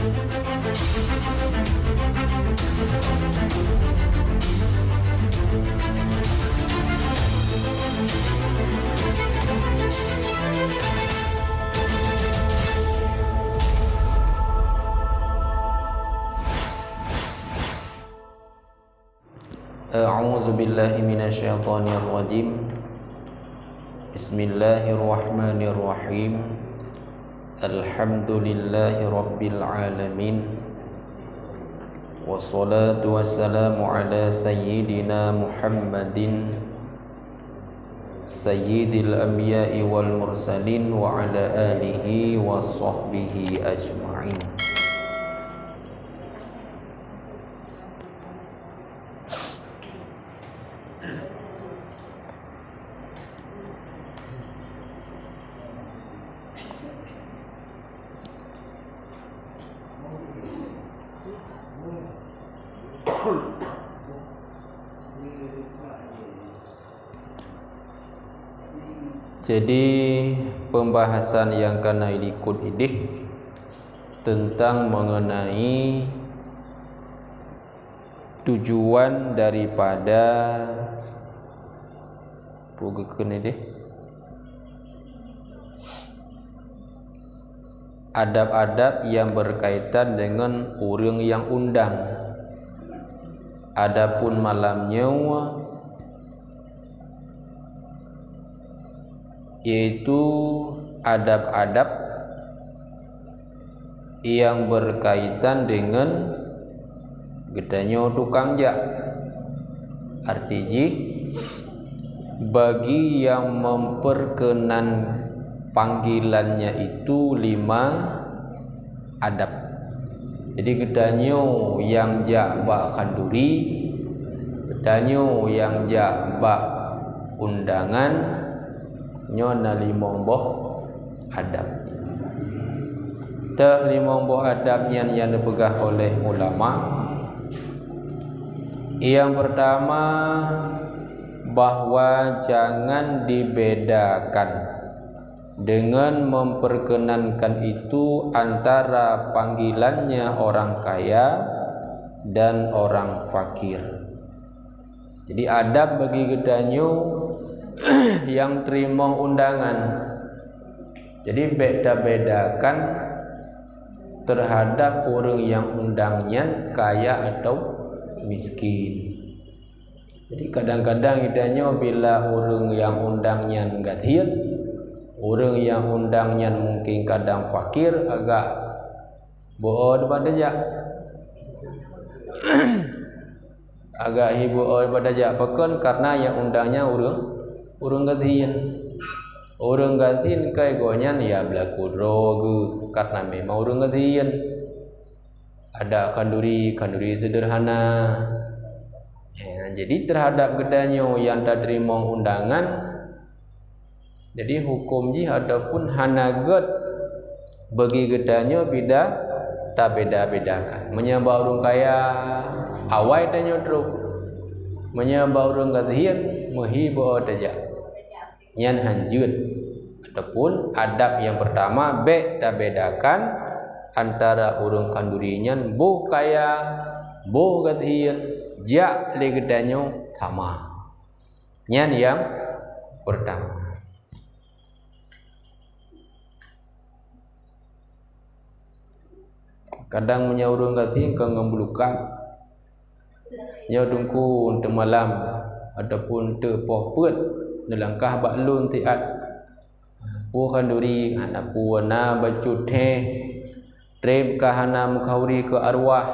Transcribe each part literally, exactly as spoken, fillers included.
أعوذ بالله من الشيطان الرجيم. بسم الله الرحمن الرحيم. الحمد لله رب العالمين. والصلاة والسلام على سيدنا محمد سيد الأنبياء والمرسلين وعلى آله وصحبه أجمعين. Jadi, pembahasan nyang ka na likot idéh teuntang mengenai tujuan daripada, peue geukheun idéh? Adab-adab yang berkaitan dengan ureuëng nyang undang. Adapun malam nyoe, yaitu adab-adab yang berkaitan dengan geutanyoe tukang jak. Arti jih, bagi yang memperkenan panggilannya itu lima adab. Jadi, geutanyoe nyang jak bak khanduri, geutanyoe nyang jak bak undangan, nyoe na limong boh adab. Teuh limong boh adab nyan nyang neupeugah oleh ulama. Yang pertama, bahwa jangan dibedakan dengan memperkenankan itu antara panggilannya orang kaya dan orang fakir. Jadi, adab bagi geutanyoe nyang teurimong undangan. Jadi, bék tabedakan terhadap ureuëng nyang undang nyan kaya atau miskin. Jadi, kadang-kadang geutanyoe bila ureuëng nyang undang nyan gasien, ureuëng nyang undang nyan mungkin kadang fakir, agak beu-o bak tajak. Agak hi beu-o bak tajak. Pakon? Karena nyang undang nyan ureuëng, ureuëng gasien. Ureuëng gasien kai gobnyan ya beulaku droe geuh, karena memang ureuëng gasien. Ada khanduri, khanduri sederhana. Ya, jadi terhadap geutanyoe nyang tateurimong undangan, jadi huköm jih ataupun hana gét bagi geutanyoe bida tabeda-bedakan. Meunyoe bak ureuëng kaya, awai tanyoe trok. Meunyoe bak ureuëng gasien, meuhi beu-o tajak. Nyan hanjeuet. Ataupun adab nyang pertama, bék tabedakan antara ureuëng khanduri nyan boh kaya, boh gasien, jak lé geutanyoe sama. Nyan nyang pertama. Kadang meunyoe ureuëng gasien ka ngon bulukat, nyoe teungku teumalam ataupun teupoh peuet neulangkah bak lôn siat. Peue khanduri hana peue, na bacut theh, treb ka hana meukhanduri keu arwah.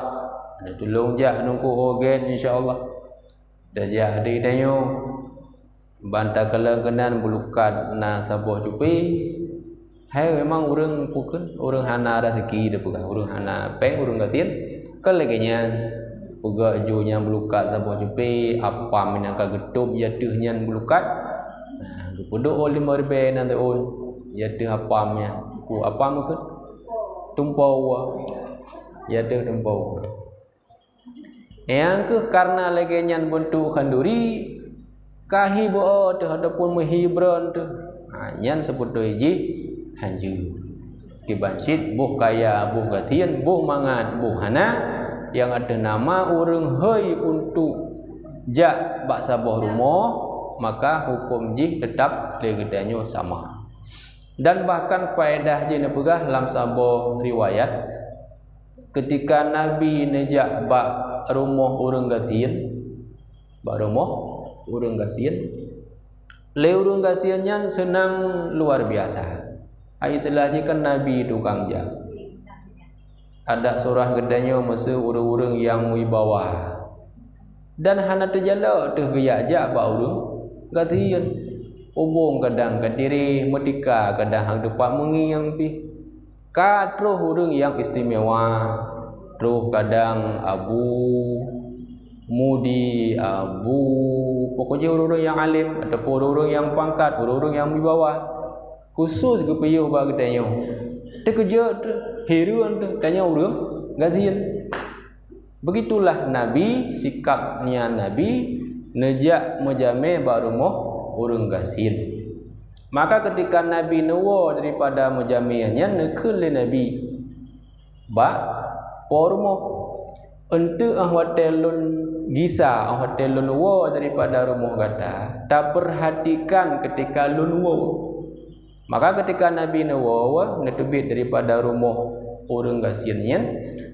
Hana tulông jak teungku, ho gét, insya Allah. Tajak di tanyoe. Ban takalon keunan bulukat na saboh cupi. Hai memang ureuëng pukon, ureuëng hana raseuki teupeugah, ureuëng hana péng, ureuëng gasien. Kon lagée nyan, peugah ju nyang bulukat saboh cupi, apam nyang ka geutôb ateueh nyan bulukat. Nah, geupeudok lima ribée nan teuôn ateueh apam nyan. Ku apam keuh? Tumpoe. Ateueh tumpoe. Nyang kheueh karena lagée nyan beuntuk khanduri, ka hi beu-o teuh ataupun meuhi bron teuh. Ha, nyan seubeutôi jih hanjeuet. Kiban cit boh kaya, boh gasien, boh mangat, boh hana, nyang ateueh nama ureuëng hôi untuk jak bak saboh rumoh, maka huköm jih teutab lé geutanyoe sama. Dan bahkan faedah jih neupeugah lam saboh riwayat, keutika Nabi neujak bak rumoh ureuëng gasien, bak rumoh ureuëng gasien, lé ureuëng gasien nyan seunang luar biasa. Ai istilah jih kan Nabi tukang jak. Adak surah geutanyoe meuseu ureuëng-ureuëng nyang wibawa. Dan hana teujalok teuh geujak-jak bak ureuëng gasien. Ubong kadang ka tireh, meutika kadang hana teupat meungieng pih. Ka troh ureuëng nyang istimewa, troh kadang abu, mudi, abu, pokok jih ureuëng-ureuëng nyang além ataupun ureuëng-ureuëng nyang pangkat, ureuëng-ureuëng nyang wibawa. Khusus geupiôh bak geutanyoe. Teukeujot, hireuen teuh tanyoe ureuëng gasien. Begitulah Nabi, sikap nyan Nabi, neujak meujamé bak rumoh ureuëng gasien. Maka keutika Nabi neuwoe daripada meujamé nyan, neukheun lé Nabi bak po rumoh, "Eunteuk óh watée lôn gisa, óh watée lôn woe daripada rumoh gata, tapeurhatikan keutika lôn woe." Maka keutika Nabi neuwoe, neuteubiet daripada rumoh ureuëng gasien nyan,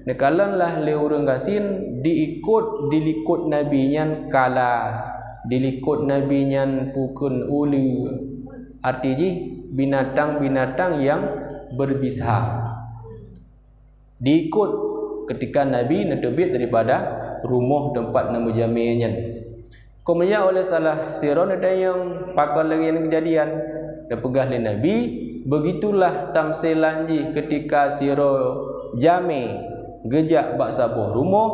neukalon lah lé ureuëng gasien diikot, dilikot Nabi nyan kala, dilikot Nabi nyan pukon uleue, arti jih binatang-binatang nyang berbisa. Diikot keutika Nabi neuteubiet daripada rumoh teumpat neumeujamé nyan. Keumudian oleh salah sidroe neutanyong pakon lagée nyan keujadian, neupeugah lé Nabi, "Beugitulah tamsilan jih keutika sidroe jamé geujak bak saboh rumoh,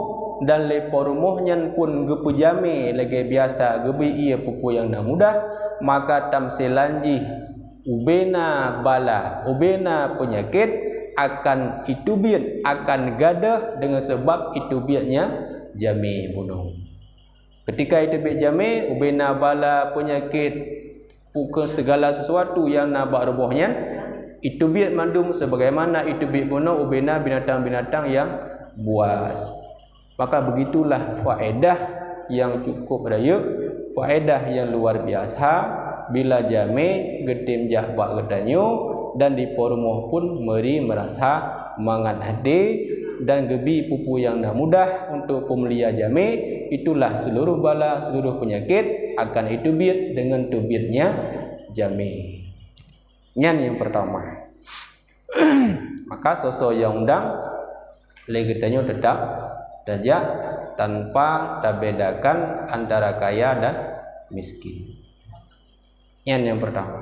dan lé po rumoh nyan pun geupeujamé lagée biasa geubri ié peue-peue nyang na mudah, maka tamsilan jih ubena bala, ubena peunyakét akan iteubiet, akan gadôh deungon sabab iteubiet nyan jamé bunoe." Keutika iteubiet jamé, ubena bala, peunyakét, pukon sigala sisuatu nyang na bak rumoh nyan, iteubiet mandum sebagaimana iteubiet bunoe ubena binatang-binatang nyang buas. Maka begitulah faedah nyang cukup rayeuk, faedah nyang luar biasa bila jamé geutem jak bak geutanyoe dan di po rumoh pun meuri meurasa mangat até dan geubi peue-peue nyang na mudah untuk peumulia jamé, itulah seluruh bala, seluruh peunyakét akan iteubiet deungon teubietnya jamé. Nyan nyang peurtama. Maka soe-soe nyang undang lé geutanyoe teutap tajak tanpa tabedakan antara kaya dan miskin. Nyan nyang peurtama.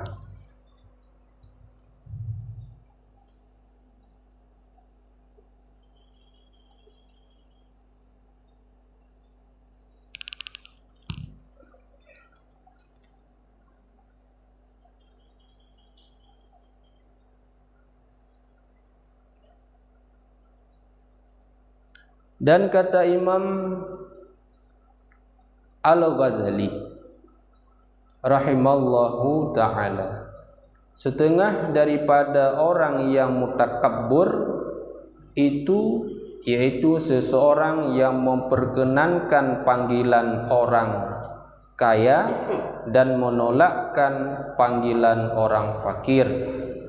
Dan kata Imam Al-Ghazali rahimallahu ta'ala, setengah daripada orang yang mutakabbur itu, yaitu seseorang yang memperkenankan panggilan orang kaya dan menolakkan panggilan orang fakir,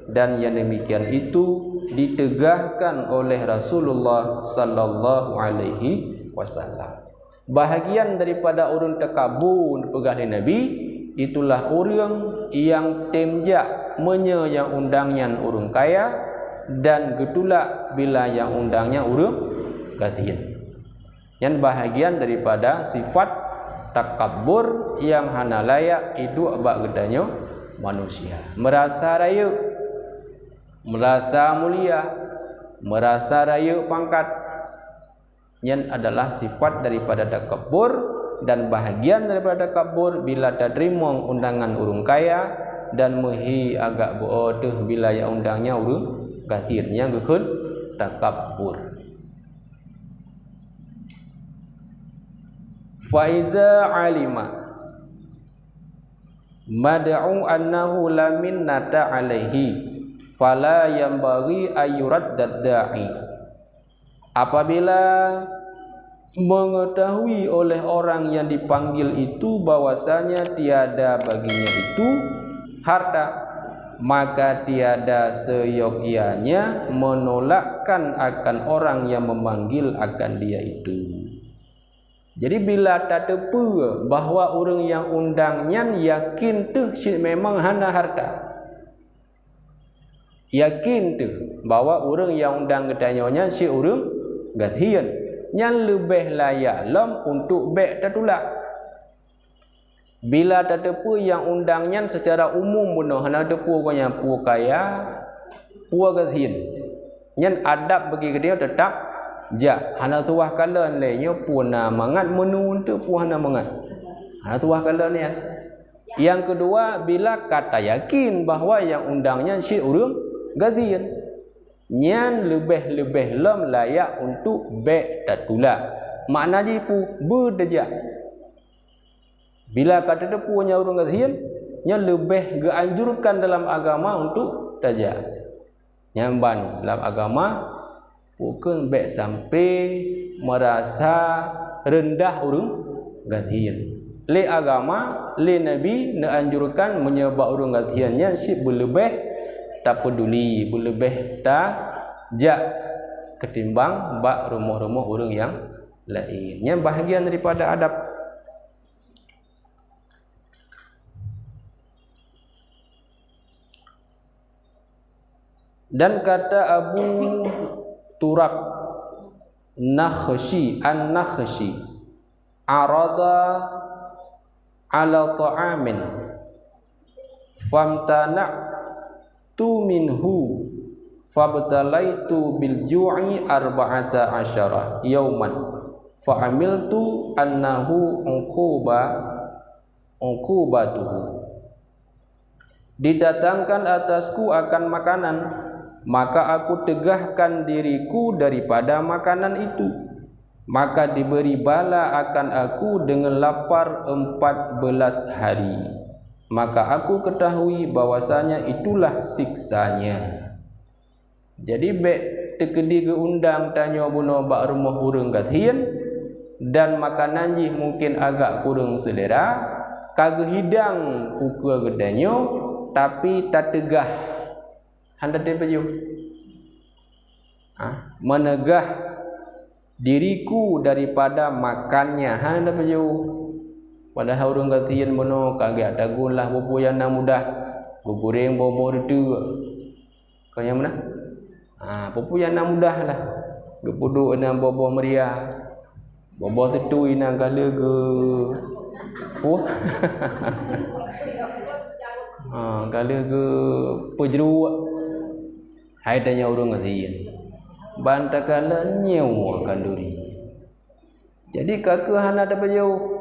dan yang demikian itu ditegahkan oleh Rasulullah sallallahu alaihi wasallam. Bahagian daripada ureuëng takabur, peugah lé Nabi, itulah ureuëng nyang tem jak meunyoe nyang undang nyan ureuëng kaya dan geutulak bila nyang undang nyan ureuëng gasien. Nyan bahagian daripada sifat takabur nyang hana layak iduek bak geutanyoe manusia. Meurasa rayeuk, meurasa mulia, meurasa rayeuk pangkat. Nyan adalah sifat daripada takabur, dan bahagian daripada takabur bila tateurimong undangan ureuëng kaya dan meuhi agak beu-o teuh bila nyang undang nyan ureuëng gasien, nyan geukheun takabur. Faiza alima mad'u annahu la minnata alaihi, Fala yanbaghi ayyuraddad da'i. Apabila mengetahui oleh orang yang dipanggil itu bahwasanya tiada baginya itu harta, maka tiada seyogyanya menolakkan akan orang yang memanggil akan dia itu. Jadi, bila tateupeue bahwa ureuëng nyang undang nyan yakin teuh cit memang hana harta, yakin teuh bahwa ureuëng nyang undang geutanyoe nyan cit ureuëng gasien, nyan leubeh layak lom untuk bék tatulak. Bila tateupeue nyang undang nyan secara umum bunoe hana teupeue gobnyan peue kaya, peue gasien, nyan adab bagi geutanyoe teutap jak. Hana tuwah kalon lé nyoe peue na mangat meunurot teuh peue hana mangat. Hana tuwah kalon nyan. Nyang keudua, bila ka tayakin bahwa nyang undang nyan cit ureuëng gasien, nyan leubeh-leubeh lom layak untuk bék tatulak. Makna jih peue? Beuteujak. Bila ka tateupeue nyan ureuëng gasien, nyan leubeh geuanjurkan dalam agama untuk tajak. Nyan ban lam agama, bukon bék sampai meurasa reundah ureuëng gasien. Lé agama, lé Nabi neuanjurkan meunyoe bak ureuëng gasien nyan cit beuleubeh tapeuduli, beuleubeh tajak ketimbang bak rumoh-rumoh ureuëng nyang laén. Nyan bahagian daripada adab. Dan kata Abu Turab Nakhsyi, An-Nakhsyi, arada ala ta'amin, famtana'tu minhu, fabtalaitu bil ju'i arba'ata asyara yauman, fa amiltu annahu uquba, uqubatuhu. Didatangkan atasku akan makanan, maka aku tegahkan diriku daripada makanan itu. Maka diberi bala akan aku dengan lapar empat belas hari. Maka aku ketahui bahwasanya itulah siksanya. Jadi, bék teukeudi geuundang tanyoe bunoe bak rumoh ureuëng gasien, dan makanan jih mungken agak kureueng seulera, ka geuhidang ukeue geutanyoe, tapi tateugah, hana tapajoh. Ha, meunteugah diriku daripada makannya, hana tapajoh. Padahai ureuëng gasien bunoe ka geujak tagun lah peue-peue nyang na mudah, geugureng boh-boh reuteuek. Kon nyang meunan? Ha, peue-peue nyang na mudah lah. Geupeuduek inan boh-boh meuria. Boh-boh teutui inan ka lheueh geu-, peue? Ha, ka lheueh geupeujruek. Hai tanyoe ureuëng gasien. Ban takalon nyoe khanduri. Jadi, ka keuh hana tapajoh.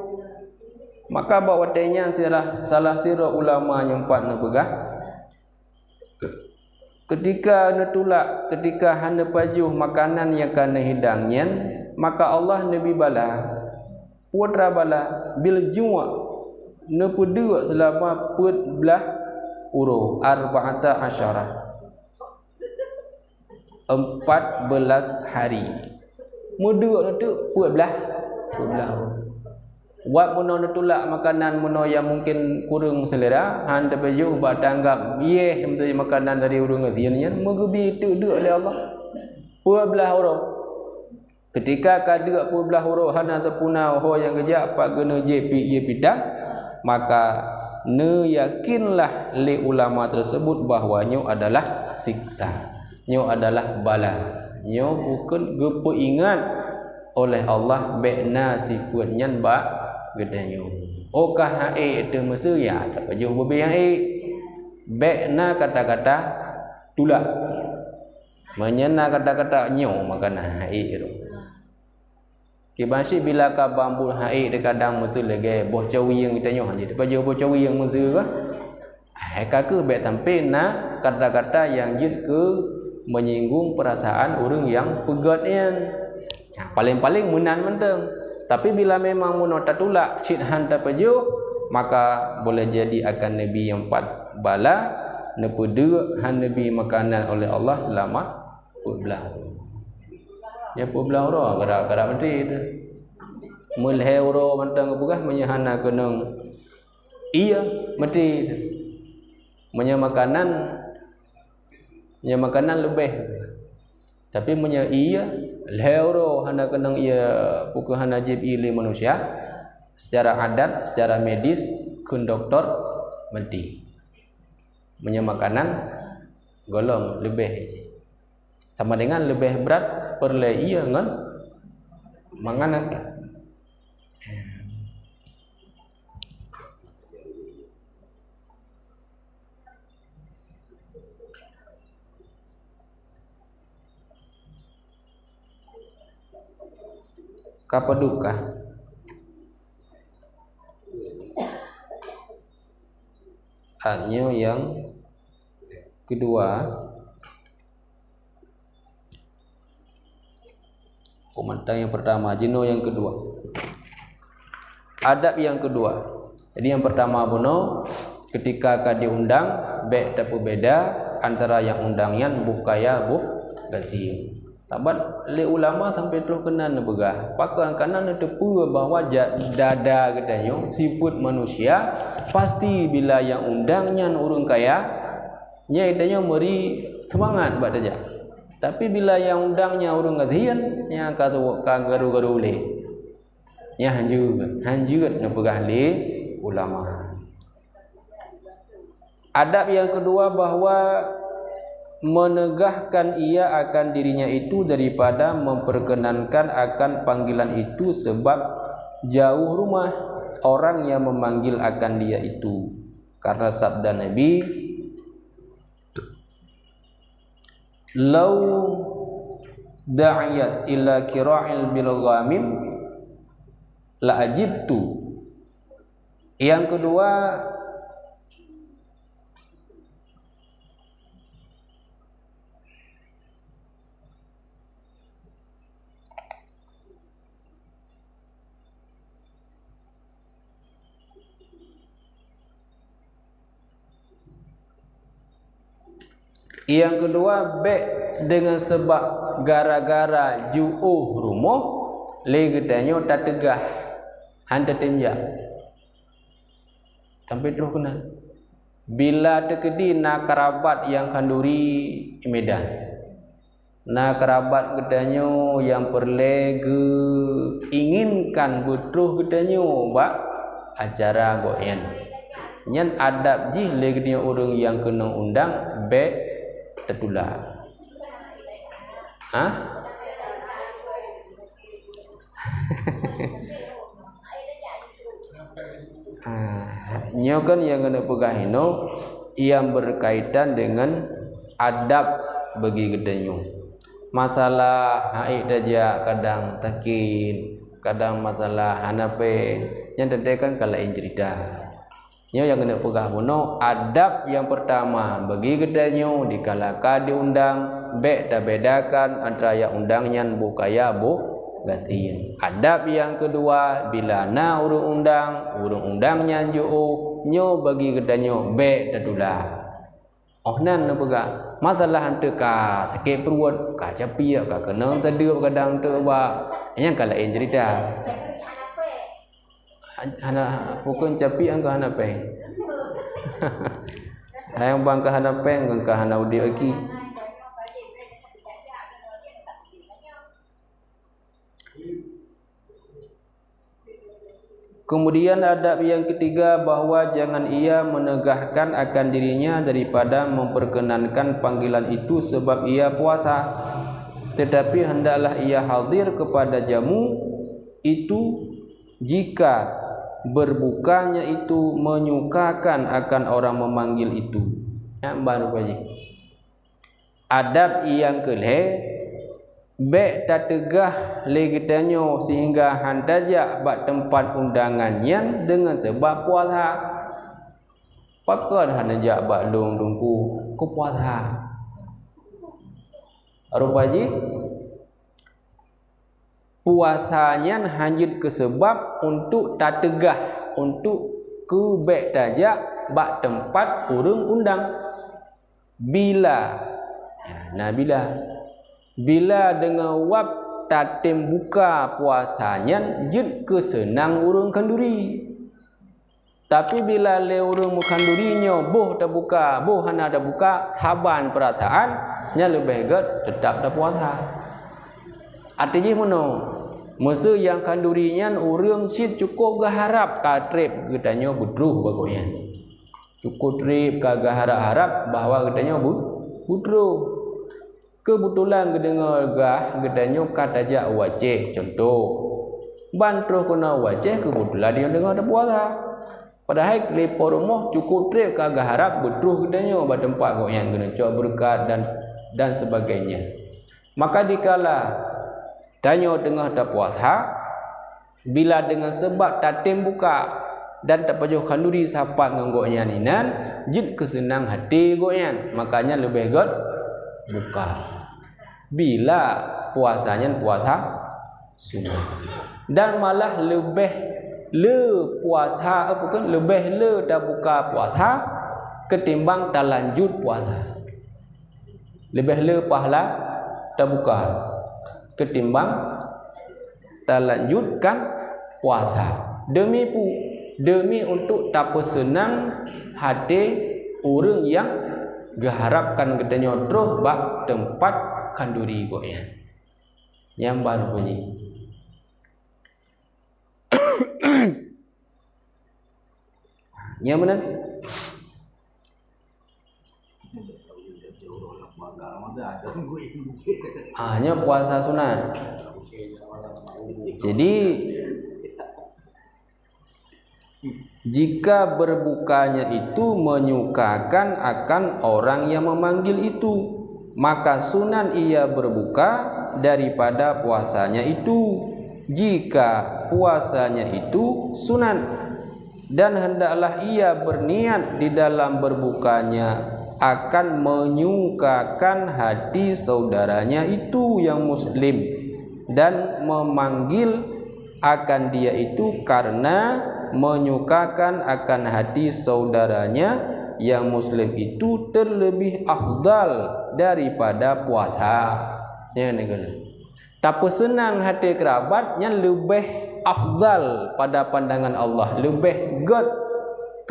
Maka bak watée nyan salah, salah sidroe ulama nyang pat neupeugah, keutika neutulak, keutika hana pajoh makanan nyang ka neuhidang nyan, maka Allah neubri bala. Peue teuma bala? Bil ju', neupeudeuek seulama peuet blaih uroe, arba'ata asyara. Empat belas hari. Meudeuek neuteuk peuet blaih, peuet blaih uroe. Wab meunoe neutulak makanan meunoe nyang mungken kureueng seulera, han teupajoh bak tanggab yeh meuteujeuet makanan dari ureuëng gasien nyan, meugeubi teuk deuek lé Allah. Peuet blaih uroe. Keutika ka deuek peuet blaih uroe hana teupuna ho nyang geujak, pat geuneuk jép pi-, jép pitan, maka neuyakinlah lé ulama tersebut bahwa nyoe adalah siksa. Nyoe adalah bala. Nyoe bukon geupeuingat oleh Allah bék na sifeuet nyan bak geutanyoe. Oh ka han ék teuh meuseu, ya, tapajoh beubiyang ék. Bék na kata-kata tulak. Meunyoe na kata-kata nyoe maka na han ék rot. Kiban cit bila ka ban buet han ék, teukadang meuseu lagée boh cawieng geutanyoe, han jeuet tapajoh boh cawieng meuseu ka. Hai ka keuh bék sampai na kata-kata nyang jeuet keu menyinggung peurasaan ureuëng nyang peugét nyan. Nah, paléng-paléng meunan mantong. Tapi bila memang meunoe tatulak cit han tapajoh, maka boleh jadi akan neubi nyang pat bala, Neupeuduek han neubi makanan oleh Allah seulama peuet blaih uroe. Nyan peuet blaih uroe, kada, kada meuti teuh. Meulhèe uroe mantong geupeugah meunyoe hana keunong ie, meuti teuh. Meunyoe makanan, meunyoe makanan leubeh. Tapi meunyoe ie, lhèe uroe hana keunong ie, peu kheueh hana jieb ie lé manusia, secara adat, secara medis, kheun doktor, meuti. Meunyoe makanan, gohlom leubeh jih. Sama dengan leubeh brat peureulèe ie ngon manganan. Ka padub kah? Nyoe nyang keudua. Peumantang nyang peurtama, jinoe nyang keudua. Adab nyang keudua. Jadi nyang peurtama bunoe, keutika ka diundang, bèk tapeubeda antara nyang undang nyan boh kaya boh gasien. Saban lé ulama sampai troh keunan neupeugah, pakon kana neuteupeue bahwa ja-, dada geutanyoe sifeuet manusia, pasti bila nyang undang nyan ureuëng kaya, nyan geutanyoe meuri seumangat bak tajak. Tapi bila nyang undang nyan ureuëng gasien, nyan ka tu-, ka garu-garu ulèe. Nyan hanjeuet, hanjeuet neupeugah lé ulama. Adab nyang keudua bahwa menegahkan ie akan dirinya itu daripada memperkenankan akan panggilan itu sebab jauh rumah orang yang memanggil akan dia itu. Karena sabda Nabi, "Lau da'iyas ila kira'il bil ghamim la ajibtu." Nyang keudua, nyang keudua, bèk deungon seubab gara-gara jiôh rumoh, lé geutanyoe tateugah, han tatem jak. Sampai troh keunan. Bila teukeudi na keurabat nyang khanduri i Medan, na keurabat geutanyoe nyang peureulèe geuinginkan beutroh geutanyoe bak acara gobnyan, nyan adab jih lé geutanyoe ureuëng nyang keunong undang bèk tatula. Hah? Ah, nyoe kan nyang keuneuk peugah inoe, nyang berkaitan dengan adab bagi geutanyoe. Masalah hai tajak kadang sakét, kadang masalah hana péng, nyan teuntée kan ka laén ceurita. Nyoe nyang keuneuk peugah bunoe, adab nyang peurtama bagi geutanyoe dikala ka diundang, bék tabedakan antara nyang undang nyan boh kaya boh gasien. Adab nyang keudua, bila na ureuëng undang, ureuëng undang nyan jiôh, nyoe bagi geutanyoe bék tatula. Óh nan neupeugah, masalah han teuka sakét pruet, ka capiek, ka keunong tadeueb kadang teuk bak, nyan ka laén ceurita. Hana, bukon capiek nyang ka hana péng. Hai nyang ban ka hana péng, kon ka hana udeb aki. Kemudian adab yang ketiga, bahwa jangan ia menegahkan akan dirinya daripada memperkenankan panggilan itu sebab ia puasa. Tetapi hendaklah ia hadir kepada jamu itu jika berbukanya itu menyukakan akan orang memanggil itu. Nyan baru kaji. Adab nyang keu lhée, bék tateugah lé geutanyoe seuhingga han tajak bak teumpat undangan nyan deungon sabab puasa. Pakon hana jak bak lôn Teungku keu puasa? Rupa jih, puasa nyan hana jeuet keu sabab untuk tateugah, untuk keu bék tajak bak teumpat ureuëng undang. Bila, ya, na bila. Bila deungon wab tatem buka puasa nyan jeuet keu seunang ureuëng khanduri. Tapi bila lé ureuëng meukhanduri nyoe boh tabuka, boh hana tabuka, saban peurasaan, nyan leubeh gét teutap tapuasa. Até jih meunoe, meuseu nyang khanduri nyan ureuëng cit cukôp geuharab ka treb geutanyoe beutroh bak gobnyan. Cukôp treb ka geuharab-harab bahwa geutanyoe beu-, beutroh. Keubeutulan geudeungoe gah geutanyoe ka tajak u Aceh, cuntoh. Ban troh keunoe u Aceh keubeutulan deungoe tapuasa. Padahai lé po rumoh cukôp treb ka geuharab beutroh geutanyoe bak teumpat gobnyan keuneuk cok beureukat dan, dan sebagainya. Maka dikala tanyoe teungoh tapuasa, bila deungon seubab tatem buka dan tapajoh khanduri sapat ngon gobnyan inan, jeuet keu seunang até gobnyan, maka nyan leubeh gét buka. Bila puasa nyan puasa sunat. Dan malah leubeh le puasa, apa kan, leubeh le tabuka puasa ketimbang talanjut puasa. Leubeh le pahala tabuka ketimbang talanjutkan puasa. Demi pu-, demi untuk tapeuseunang até ureuëng nyang geuharabkan geutanyoe troh bak teumpat khanduri gobnyan. Nyang baru bunyi. Nyang meunan? Ah, nyoe puasa sunat. Jadi, jika berbukanya itu menyukakan akan orang yang memanggil itu, maka sunat ia berbuka daripada puasanya itu, jika puasanya itu sunat. Dan hendaklah ia berniat di dalam berbukanya akan menyukakan hati saudaranya itu yang muslim dan memanggil akan dia itu karena menyukakan akan hati saudaranya yang muslim itu terlebih afdal daripada puasa. Ya, ni kena. Tapeuseunang até keurabat nyan leubeh afdal pada pandangan Allah, leubeh gét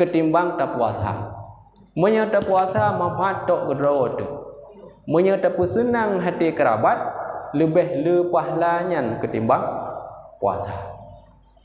ketimbang tapuasa. Meunyoe tapuasa manfaat tok keudroe teuh. Meunyoe tapeuseunang até keurabat, leubeh le pahala nyan ketimbang puasa.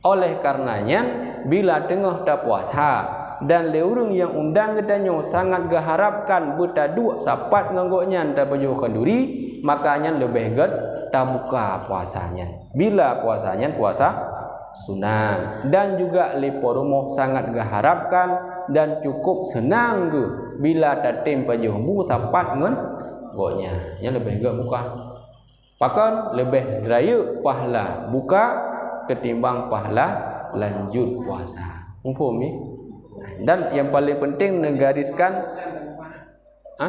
Oleh karena nyan, bila teungoh tapuasa dan lé ureuëng nyang undang geutanyoe sangat geuharabkan beutaduek sapat ngon gobnyan tapajoh khanduri, maka nyan leubeh gét tabuka puasa nyan. Bila puasa nyan puasa sunat dan juga lé po rumoh sangat geuharabkan dan cukôp seunang geuh bila tatem pajoh bu sapat ngon gobnyan. Nyan leubeh gét buka. Pakon leubeh rayeuk pahala buka ketimbang pahala lanjut puasa. Muphom, ya? Dan yang paling penting negariskan, ha?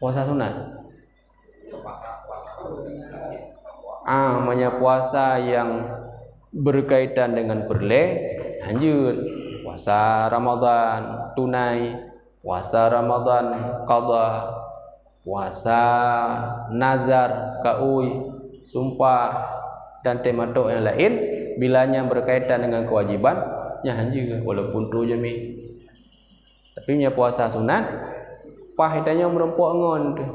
Puasa sunat. Ah, namanya puasa yang berkaitan dengan peureulée, lanjut. Puasa Ramadan tunai, puasa Ramadan qadha, puasa nazar, kaui, sumpah, dan teumasok nyang laén, bila nyang berkaitan dengan kewajiban, nyan hanjeuet, walaupun troh jamé. Tapi meunyoe puasa sunat, paih tanyoe meurumpok ngon teuh.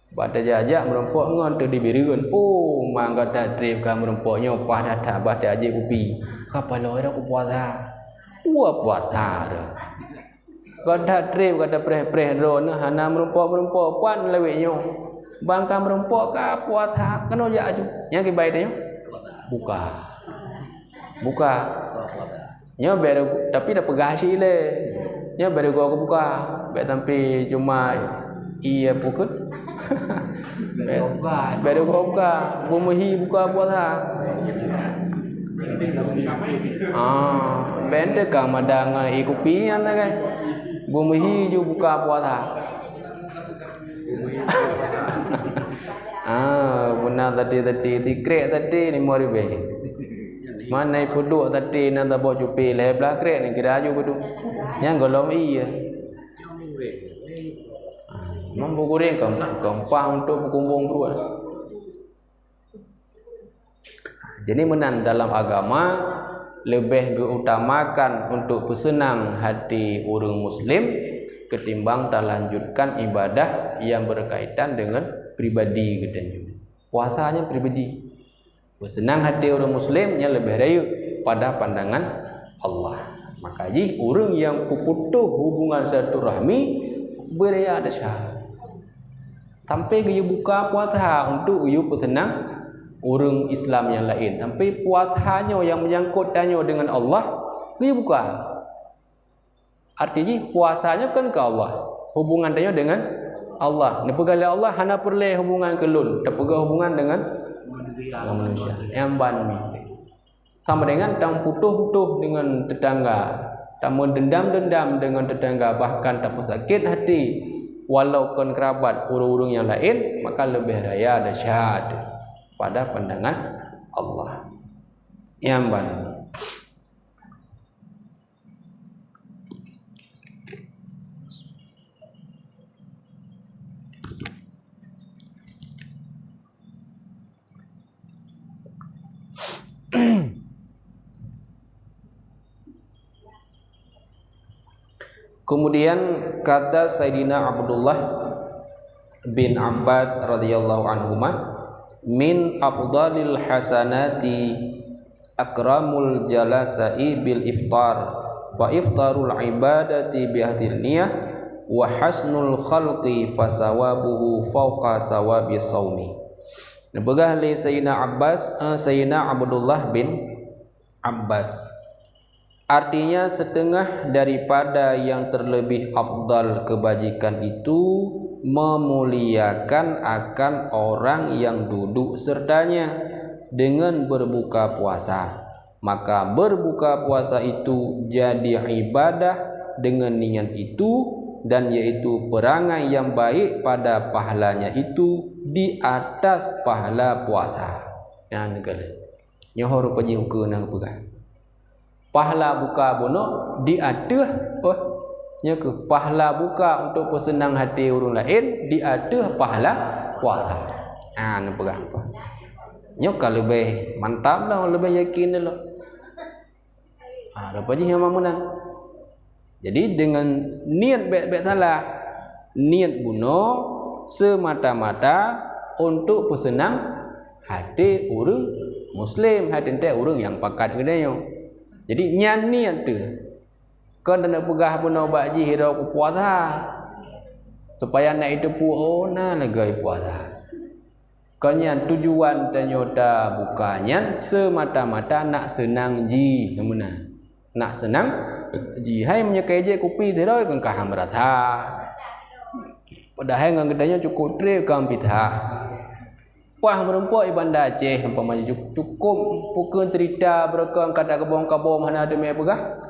Bak tajak-jak meurumpok ngon teuh di Bireuen. Oh, man gata treb ka meurumpok nyoe, paih that-that bah tajak kupi. Ka paloe dah kupuasa. Peue puasa dah. Gata treb, gata preh-preh droeneuh hana meurumpok-meurumpok, pat lawét nyoe. Ban ka meurumpok ka puasa, keunoe jak aju. Nyang kibai tanyoe? Buka. Buka. Nyoe bèk, tapi dah peugah cit lé. Nyoe bèk rugoe keu buka. Bèk sampai cuma ié pukut. Bèk, bèk rugoe buka. Beumeuhi buka puasa. Ah, bèk teuka mada ngon ié kupi nyan kan. Beumeuhi ju buka puasa. Ah, beuna tadi-tadi, tikrek tadi lima ribèe. Mana ipeuduek tadi na tabok cupi lhèe blah krek ni kira aju beudôh. Nyang gohlom ié. Memang beuguring keu, keu empah untuk beukumbong pruet. Jadi meunan dalam agama leubeh geuutamakan untuk peuseunang hati ureuëng muslim ketimbang talanjutkan ibadah yang berkaitan dengan pribadi geutanyoe. Puasa nyan pribadi. Peuseunang hati ureuëng muslim nyan leubeh rayeuk pada pandangan Allah. Maka jih ureuëng nyang peuputoh hubungan silaturahmi beuraya desya. Sampai geuyue buka puasa untuk geuyue peuseunang ureuëng Islam nyang laén. Sampai puasa nyoe nyang meunyangkot tanyoe dengan Allah geuyue buka. Arti jih puasa nyoe kan keu Allah. Hubungan tanyoe dengan Allah. Neupeugah lé Allah hana peureulée hubungan keu lôn, tapeugah hubungan dengan, dengan manusia. Nyang ban mi. Sama dengan tameuputoh-putoh dengan tetangga, tameudendam-dendam dengan tetangga, bahkan tapeusakét hati, walau kon kerabat ureuëng-ureuëng nyang laén, maka leubeh raya dahsyat pada pandangan Allah. Nyang ban. Kemudian kata Saidina Abdullah bin Abbas radhiyallahu anhuma, "Min afdalil hasanati akramul jalasai bil iftar, fa iftarul ibadati bi hadhil niyah, wa hasnul khalqi fa sawabuhu fauqa sawabis saumi." Neupeugah lé Saidina Abbas, eh, Saidina Abdullah bin Abbas. Artinya, setengah daripada yang terlebih afdal kebajikan itu memuliakan akan orang yang duduk sertanya dengan berbuka puasa. Maka berbuka puasa itu jadi ibadah dengan niat itu, dan yaitu perangai yang baik pada pahalanya itu di atas pahala puasa. Nyan keuh. Nyoe rupa jih ukeue na geupeugah. Pahala buka bunoe di ateueh, oh, nyoe keuh pahala buka untuk peuseunang hati ureuëng laén di ateueh pahala puasa. Ha, neupeugah apa? Nyoe ka leubeh mantap lah, leubeh yakin lah. Ha, rupa jih nyang meunan. Jadi, dengan niet bék-bék salah. Niet bunoe semata-mata untuk peuseunang hati ureuëng muslim, hati teuntée ureuëng nyang pakat geutanyoe. Jadi, nyan niet teuh. Kon taneuk peugah bunoe bak jih sidroe kupuasa, supaya na jiteupeue, oh, na lagée puasa. Kon nyan tujuan tanyoe tabuka nyan semata-mata nak seunang jih, meunan. Nak seunang jih. Hai meunyoe ka ijép kupi sidroe kan ka han meurasa. Padahai ngon geutanyoe cukôp treb ka meupisah. Paih meurumpok di Banda Aceh, umpama jih, cukôp pukon cerita beureukan ka takeubong-kabong hana teumé peugah.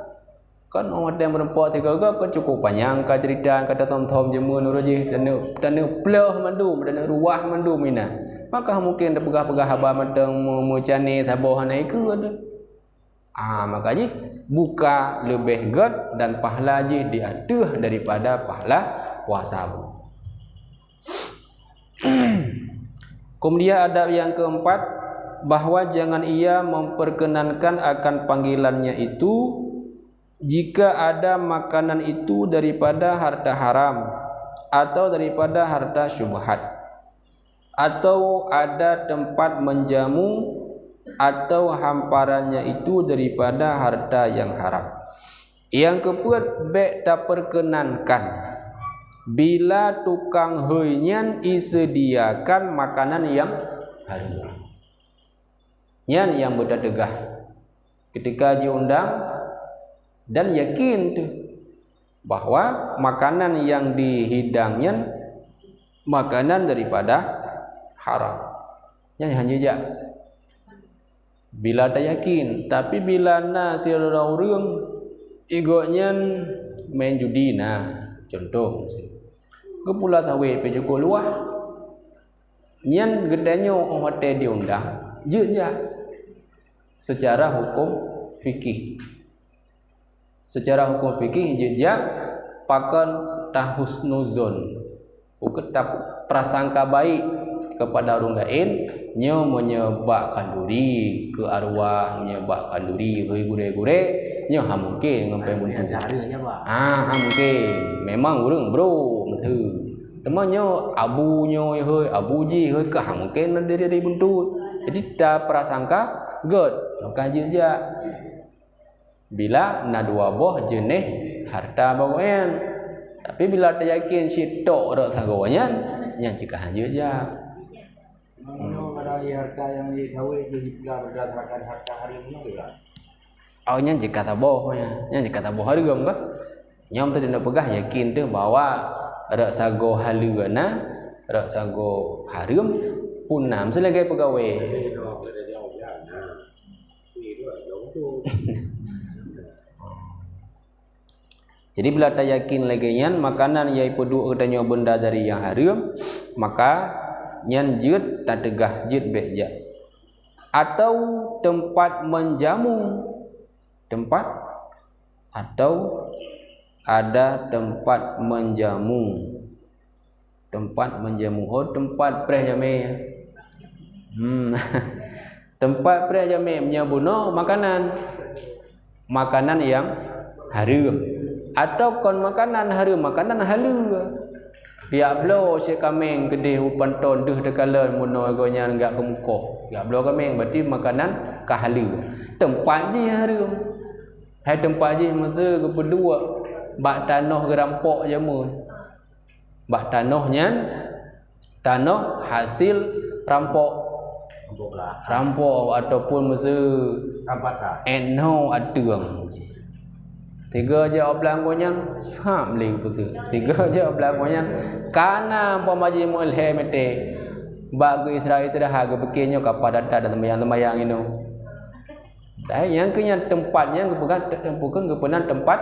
Kan óh watée meurumpok sigoe-goe kan cukôp panyang ka cerita, ka tathom-thom jeumeu nurot jih, taneuk, taneuk plôh mandum, taneuk ruwah mandum inan. Maka mungken tapeugah-peugah haba mantong meu-, meucane saboh hana ikeue teuh. Ah, maka jih buka leubeh gét dan pahala jih di ateueh daripada pahala puasa. Kemudian adab yang keempat, bahwa jangan ia memperkenankan akan panggilannya itu jika ada makanan itu daripada harta haram atau daripada harta syubhat, atau ada tempat menjamu atau hamparannya itu daripada harta yang haram. Nyang keupeuet, bék tapeurkeunankan bila tukang hôi nyan jiseudiakan makanan nyang haram. Nyan nyang beuteupeugah. Ketika jiundang dan yakin teuh bahwa makanan nyang dihidang nyan makanan daripada haram. Nyan hana jak. Bila tayakin, tapi bila na sidroe ureuëng gobnyan main judi na, contoh, geupula sawét pih jukôp luwah. Nyan geutanyoe óh watée diundang, jeuet jak. Secara hukum fikih. Secara hukum fikih jeuet jak pakon tahusnuzon. Bukan prasangka baik kepada ureuëng laén, nyoe meunyoe bak khanduri keu arwah, meunyoe bak khanduri keu gurée-gurée, nyoe hana mungken ngon péng buntu. Ah, hana mungken. Memang ureuëng brok meuteue. Teuma nyoe abu nyoe hôi, abu jih hôi, ka hana mungken dari, dari buntu. Jadi taprasangka gét, maka jeuet jak. Bila na dua boh jeuneh harta bak gobnyan. Tapi bila tayakin cit tok rot sagoe nyan, nyan cit ka hanjeuet jak. Meunyoe barang harta nyang jisawé jih jipula berdasarkan harta hareuem nyoe juga. Oh, nyan cit ka saboh nyan. Nyan cit ka saboh hareuem kah? Nyoe tadi nak peugah yakin teuh bahwa rot sagoe haleue na, rot sagoe hareuem pun na, meusti lagée peugawée. Jadi bila tayakin lagée nyan, makanan nyang ipeuduek geutanyoe beunda dari nyang hareuem, maka nyan jeuet tateugah jeuet bék jak. Atau tempat menjamu, tempat atau ada tempat menjamu. Tempat menjamu. Oh, tempat preh jamé. Hmm. Tempat preh jamé meunyoe bunoe makanan. Makanan nyang hareuem. Atau kon makanan hareuem, makanan haleue. Piyak bloe sie kaméng keudeh u panton deuh teukalon bunoe gobnyan gak keumukoh. Piyak bloe kaméng berarti makanan ka haleue. Tempat jih hareuem. Hai tempat jih meuteue geupeuduek bak tanoh geurampok jameun. Bak tanoh nyan, tanoh hasil rampok. Rampok ataupun meuseue rampasan. Etno ateueng. Tiga jak blang gobnyan, sab lé geupeuteuek. Tiga jak blang gobnyan, kana umpama jih meu lhée meuté. Bak geu-Isra-, istirahat geupike nyoe ka paih that-that dan seumayang-seumayang inoe. Hai, nyang keu nyan tempat nyang geupeugah te-, bukan geupeunan tempat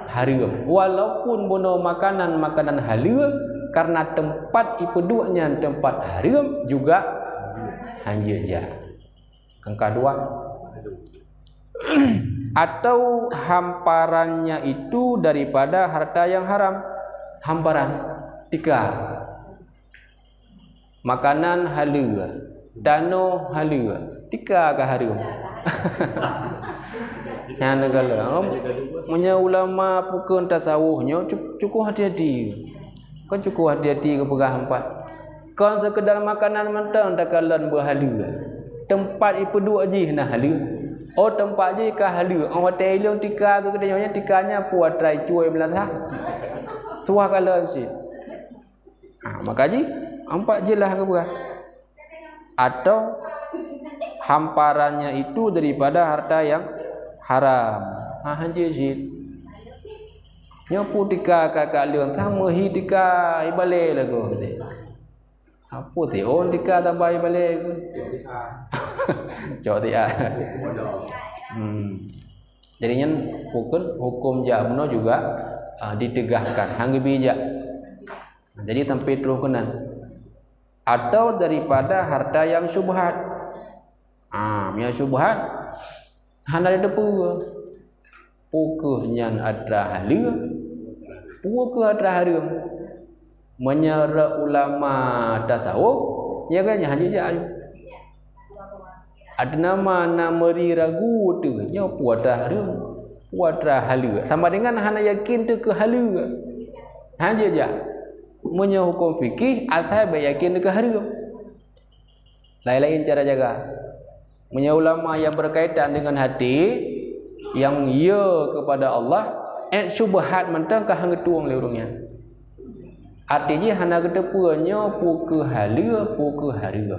hareuem. Walaupun bunoe makanan, makanan haleue, karena tempat ipeuduek nyan tempat hareuem juga hanjeuet jak. Keungka dua. Atau hamparannya itu daripada harta yang haram. Hamparan, tika. Makanan haleue, tanoh haleue, tika ka hareuem. Nyan galak. Meunyoe ulama pukon tasawuf nyoe cu-, cukup hati-hati. Kon cukup hati-hati geupeugah empat. Kon sekedar makanan mantong takalon beuhaleue. Tempat ipeuduek jih na haleue. Oh, tempat jih ka haleue. Oh, watée ilong tika keu geutanyoe nyan, tika nyan peue atra icuai beulatah. Tuha kalon cit. Ha, maka jih, empat jeulaih geupeugah. Atau hamparannya itu daripada harta yang haram. Ha, hanjeuet cit. Nyoe peue tika ka, ka leueng, ka meuhi tika ibalée lagoe. Apa teuh tika tabah ibalée? Cok tia. Hmm. Jadi nyan hukum, hukum jak bunoe juga, ah, diteugahkan, hana geubi jak. Jadi sampai troh keunan. Atau daripada harta yang syubhat. Ah, nyang syubhat hana teupeue. Peu kheueh nyan atra haleue, peu kheueh atra hareuem. Meunyoe ulama tasawuf, ya kan, hana jak. Ada nama na meuri ragu tu, nyoe peu atra hareuem, peu atra haleue. Sama dengan hana yakin tu keu haleue. Hana jak. Meunyoe hukum fikih, asai bak yakin tu keu hareuem. Lain-lain cara jaga. Meunyoe ulama yang berkaitan dengan hati, yang ya kepada Allah, eh, syubhat mantong ka hana geutueng lé ureuëng nyan. Arti jih hana geuteupeue nyoe peu kheueh haleue, peu kheueh hareuem.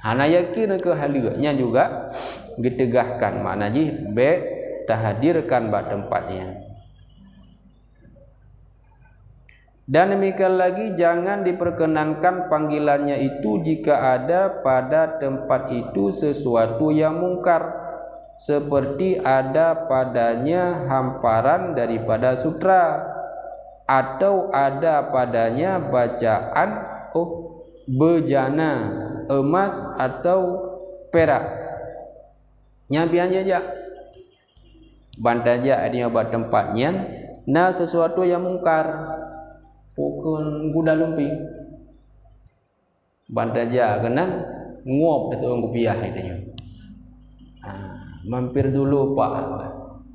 Hana yakin keu haleue, nyan juga geuteugahkan, makna jih bék tahadirkan bak tempat nyan. Dan demikian lagi, jangan diperkenankan panggilannya itu jika ada pada tempat itu sesuatu yang mungkar, seperti ada padanya hamparan daripada sutra, atau ada padanya bacaan, oh, bejana, emas atau perak. Nyan pian jak. Ban tajak nyoe bak teumpat nyan na sisuatu nyang mungkar, peu kheueh guda lumping. Ban tajak keunan, ngop teuseung kupiah geutanyoe. Ah, mampir dulu, Pak.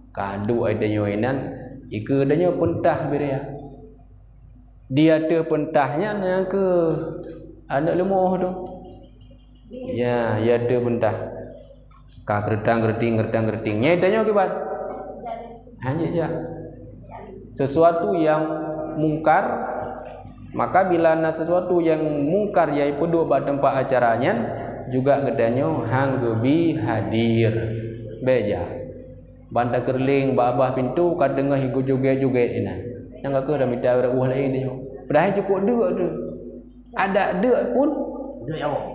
Ka duek geutanyoe inan, ikeue geutanyoe peutah bidaya. Di ateueh peutah nyan nyang keu aneuk leumoh tu. Ya, ya ateueh peutah. Ka keureutang-keureutieng, keureutang-keureutieng. Nyan geutanyoe kiban? Hana jak. Sesuatu yang mungkar, maka bila na sesuatu yang mungkar nyang ipeuduek bak teumpat acara nyan, juga geutanyoe han geubi hadir. Bèk jak. Ban takeureuleng bak babah pintoe ka deungoe igoe jogét-jogét inan. Nyang ka keuh tamita ureueng laén nyoe. Padahai cukôp deuk tu. Adak deuk pun. Deuk ya Allah.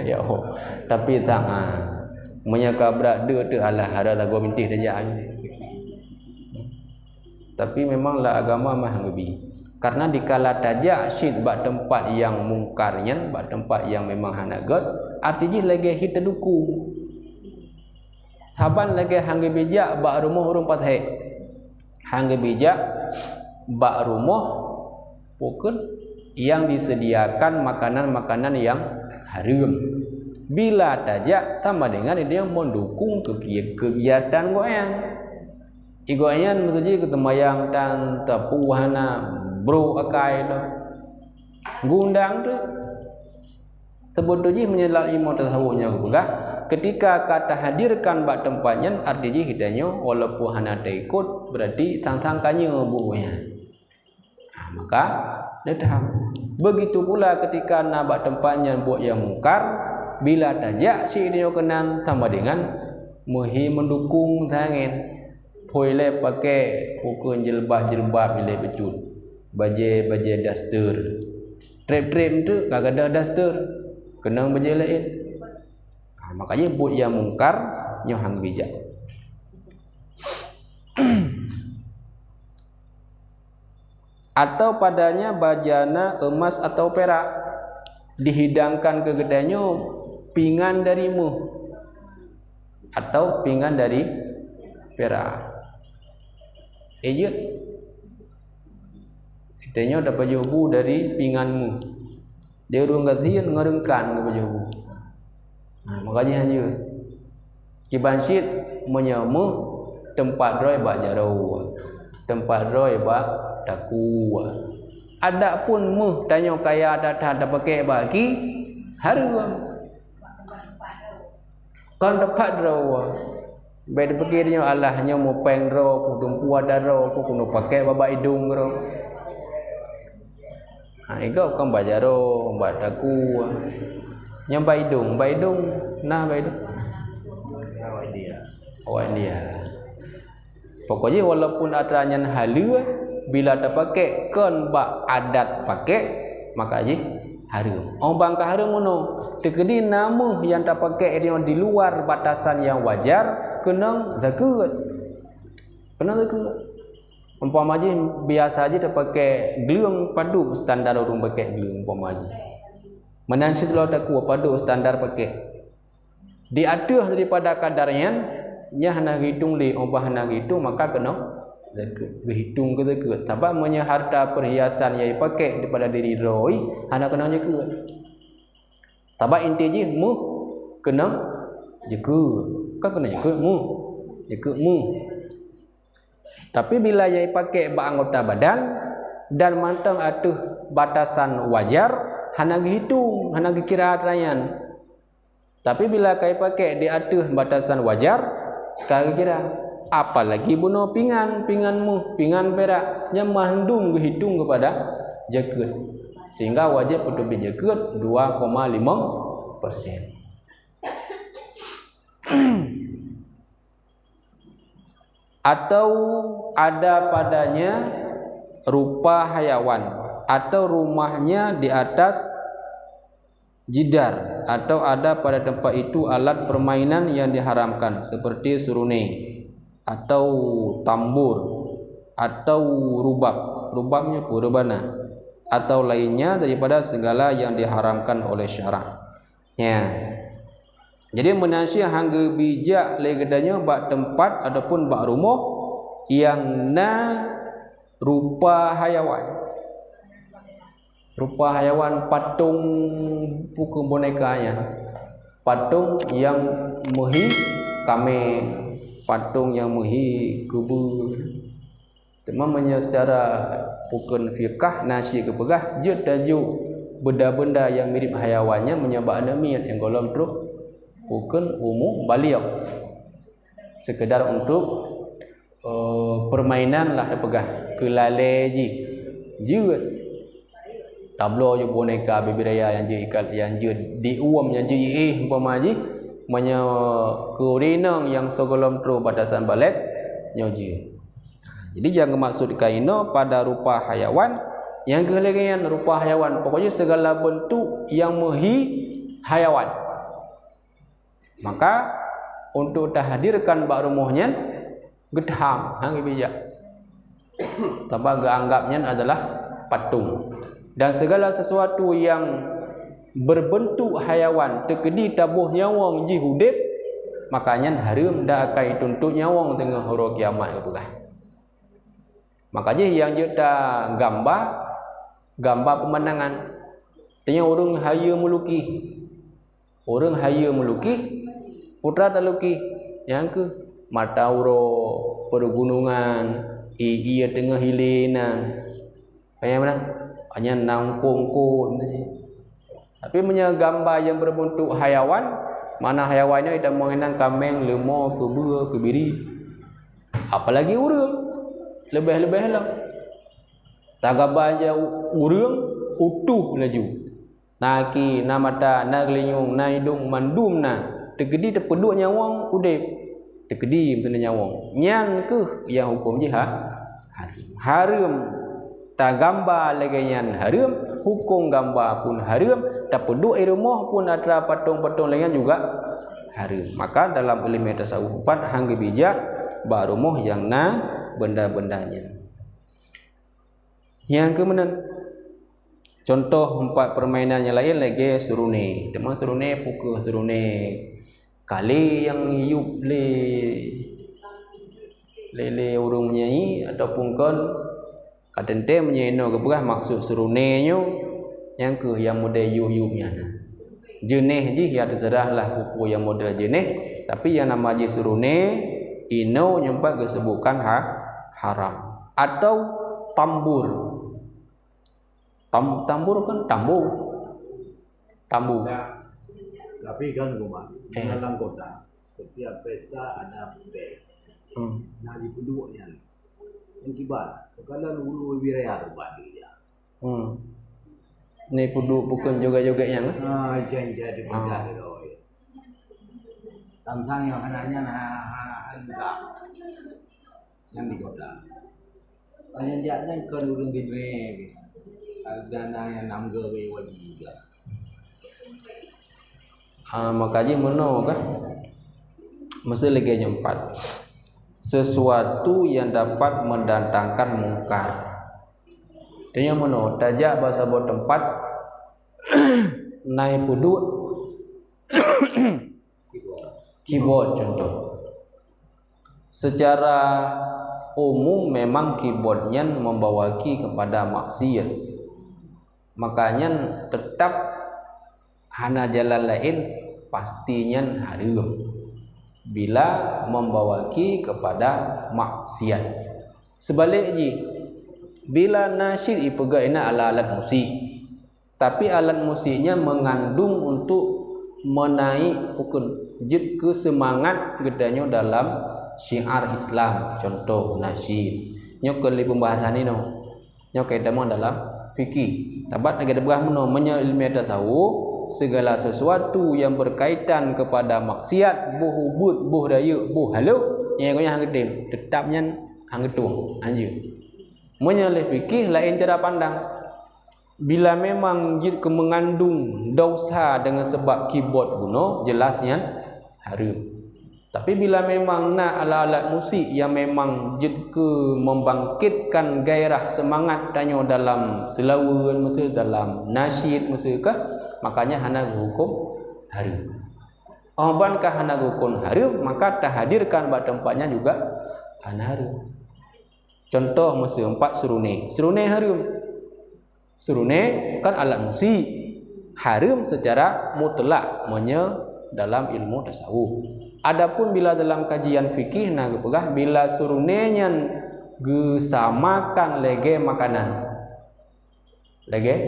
Ya Allah. Tapi tak, ha. Meunyoe ka brat deuk tu, alah, ada lagoe mintih tajak. Tapi memang lam agama mah han geubi. Karena dikala tajak cit bak teumpat nyang mungkar nyan, bak teumpat nyang memang hana gèt, arti jih lagèe hi teudukung. Saban lagèe han geubi jak bak rumoh ureueng pasék. Han geubi jak bak rumoh pokon nyang disediakan makanan-makanan nyang hareuem. Bila tajak sama dengan dia mendukung keugi-, kegiatan gobnyan. Igoe nyan meuseujid keu teumayang tan, tapu hana, brôk akai lom. Geuundang tu. Seubeutôi jih meunyoe lam ilmu tasawuf nyoe geupeugah, ketika ka tahadirkan bak teumpat nyan, arti jih geutanyoe walaupun hana taikot, berarti sang-sang ka nyoe buet nyan. Ha, maka, neutam. Begitu pula ketika na bak teumpat nyan buet nyang mungkar, bila tajak cit nyoe keunan sama dengan meuhi meudukung tangen. Phôi lé pakék ukeuen jilbab-jilbab ilée bacut, bajée-bajée daster. Trép-trép eunteuk ka gadôh daster, keunong bajée laén. Ha, makajih buet nyang mungkar nyoe han bijak. Atau padanya bajana emas atau perak, dihidangkan keu geutanyoe pingan dari méuh atau pingan dari perak. Ijeuet, geutanyoe tapajoh bu dari pingan méuh. Di ureuëng gasien ngon reungkan geupajoh bu. Ha, makajih hanjeuet. Kiban cit meunyoe méuh teumpat droe bak jaroe, teumpat droe bak takue. Adapun méuh tanyoe kaya that-that tapakék bak aki, hareuem. Kon teumpat droe. Bék teupike nyoe alah nyoe mupéng droe, ku tumpu ada droe, ku keuneuk pakék bak idong droe. Ha, igoe kon bak jaroe, bak takue. Nyang bak idong, bak idong, na bak idong. Awak India. Pokok jih walaupun atra nyan haleue, bila tapakék kon bak adat pakék, maka jih hareuem. Óh ban ka hareuem meunoe, teukeudi na méuh nyang tapakék nyoe di luar batasan nyang wajar, keunong zakeuet. Keunong zakeuet. Umpama jih, biasa jih tapakék gleueng padub standar ureuëng pakék gleueng, umpama jih. Meunan cit lom takue padub standar pakék. Di ateueh daripada kadar nyan, nyan hana geuhitong lé, óh ban hana geuhitong, maka keunong zakeuet. Geuhitong keu zakeuet. Sabab meunyoe harta perhiasan nyang jipakék daripada diri droe, hana keunong zakeuet. Sabab inti jih méuh keunong zakeuet. Kon keunong zakeuet méuh. Zakeuet méuh. Tapi bila nyang jipakék bak anggota badan dan mantong ateueh batasan wajar, hana geuhitong, hana geukira atra nyan. Tapi bila ka jipakék di ateueh batasan wajar, ka geukira. Apalagi bunoe pingan, pingan méuh, pingan pirak, nyan mandum geuhitong keupada zakeuet. Sehingga wajéb peuteubiet zakeuet dua koma lima persen. Atau ada padanya rupa hayawan, atau rumahnya di atas jidar, atau ada pada tempat itu alat permainan yang diharamkan, seperti seruni, atau tambur, atau rubab, rubabnya pun rebana, atau lainnya daripada segala yang diharamkan oleh syarak. Ya. Jadi, meunan cit han geubijak lé geutanyoe bak teumpat ataupun bak rumoh nyang na rupa hayawan. Rupa hayawan, patong, bukan boneka nyan. Patong nyang meuhi kameng, patong nyang meuhi keubeu. Teuma meunyoe secara bukan fikah, na cit geupeugah jeuet tajok benda-benda nyang mirip hayawan nyan meunyoe bak aneuk miet nyang gohlom troh bukan umu baligh. Sekedar untuk, eh, permainan lah tapeugah, keu lalée jih. Jeuet. Tabloe jih boneka baby raya nyang jeuet ikat, nyang jeuet diuem, nyang jeuet iéh umpama jih, meunyoe keu ureueng inong nyang sigohlom troh batasan balek, nyoe jeuet. Jadi nyang geumaksud keunoe pada rupa hayawan, nyang keuh lagée nyan rupa hayawan, pokok jih segala bentuk nyang meuhi hayawan. Maka, untuk tahadirkan bak rumoh nyan, geutham, han geubijak. Sabab geuanggap nyan adalah patong. Dan segala sesuatu yang berbentuk hayawan teukeudi taboh nyawöng jih udeb, maka nyan hareuem dan akan jituntot nyawöng teungoh uroe kiamat geupeugah. Maka jih nyang jeuet tagambha, gamba peumandangan. Tanyoe ureueng hayeue meulukih. Ureueng hayeue meulukih, peue teuma talukih, nyang keuh mata uroe, peugunungan, ié-ié teungoh hilé na. Paham na? Nyan na eungkot-eungkot. Tapi meunyoe gamba nyang berbentuk hayawan, mana hayawan nyoe itamong inan kameng, leumo, keubeu, keubiri. Apalagi ureueng, leubeh-leubeh lom. Tagambha jih ureueng utoh laju. Na aki, na mata, na geulinyueng, na idong, mandum na. Teukeudi tapeuduek nyawöng udeb. Teukeudi meuteumé nyawöng. Nyan keuh nyang huköm jih ha-, hareuem. Hareuem tagambha lagée nyan hareuem, huköm gamba pun hareuem, tapeuduek i rumoh pun atra patong-patong lagée nyan juga hareuem. Maka dalam ileumé tasawuf pat han geubijak bak rumoh nyang na benda-benda nyan. Nyang keu meunan, contoh teumpat permainan nyang laén lagée seurune. Teuma seurune peue kheueh seurune kalé nyang yup lé, lé, lé ureueng meunyanyi ataupun kon ka teuntée meunyoe inoe geupeugah maksud seurune nyoe, nyang kheueh nyang model yup-yup nyan. Jeuneh jih ya teuseurah lah peue-peue nyang model jeuneh, tapi nyang nama jih seurune, inoe nyoe pat geusebutkan ha-, haram. Atau tambur. Tam-, tambur kan tambu. Tambu. Tapi kan rumah, eh, dalam kota, setiap pesta ada band. Hmm. Nah, di penduduknya. Yang kibar, kalau ulu wilayah tu bagi dia. Hmm. Ni peuduek bukan joget-joget nyang, eh? Ah, jangan jadi, ah, pedah gitu. Tantang yang hanya, hanya, hanya, hanya. Nyang di kota. Nyang jak nyan kon ureueng di Brunei. Ada na nyang nam go wajib juga. Ah, maka jih meunoe kah? Mesti lagée nyoe pat. Sesuatu yang dapat mendatangkan mungkar. Tanyoe meunoe, tajak bak saboh teumpat, na peuduek keyboard contoh. Secara umum memang keyboard nyan membawaki kepada maksiat. Maka nyan tetap hana jalan laén, pasti nyan hareuem bila membawaki kepada maksiat. Sebaliknya, bila nasyid ipeugah inan alat-alat musik, tapi alat musik nyan mengandung untuk menaik, bukan, jeuet keu seumangat geutanyoe dalam syiar Islam, contoh nasyid. Nyoe kon lé pembahasan inoe. Nyoe ka itamong dalam fikih. Sabab lagée tapeugah meunoe, meunyoe ileumé tasawuf, segala sesuatu yang berkaitan kepada maksiat, boh ubeut, boh rayeuk, boh haleuek, nyang geuhnyan han geutem, teutap nyan han geutueng, han jeuet. Meunyoe lé fikih laén cara pandang. Bila memang jeuet keu meungandung dosa deungon sabab keyboard bunoe, jelas nyan hareuem. Tapi bila memang na alat-alat musik nyang memang jeuet keu membangkitkan gairah seumangat tanyoe dalam seulaweuen, miseu dalam nasyid, miseu kah, maka nyan hana geuhuköm hareuem. Óh ban ka hana geuhuköm hareuem, maka tahadirkan bak teumpat nyan juga hana hareuem. Contoh, miseu teumpat seurune. Seurune hareuem. Seurune kan alat musik, hareuem secara mutlak meunyoe dalam ilmu tasawuf. Adapun bila dalam kajian fikih na geupeugah, bila seurune nyan geusamakan lagée makanan. Lagée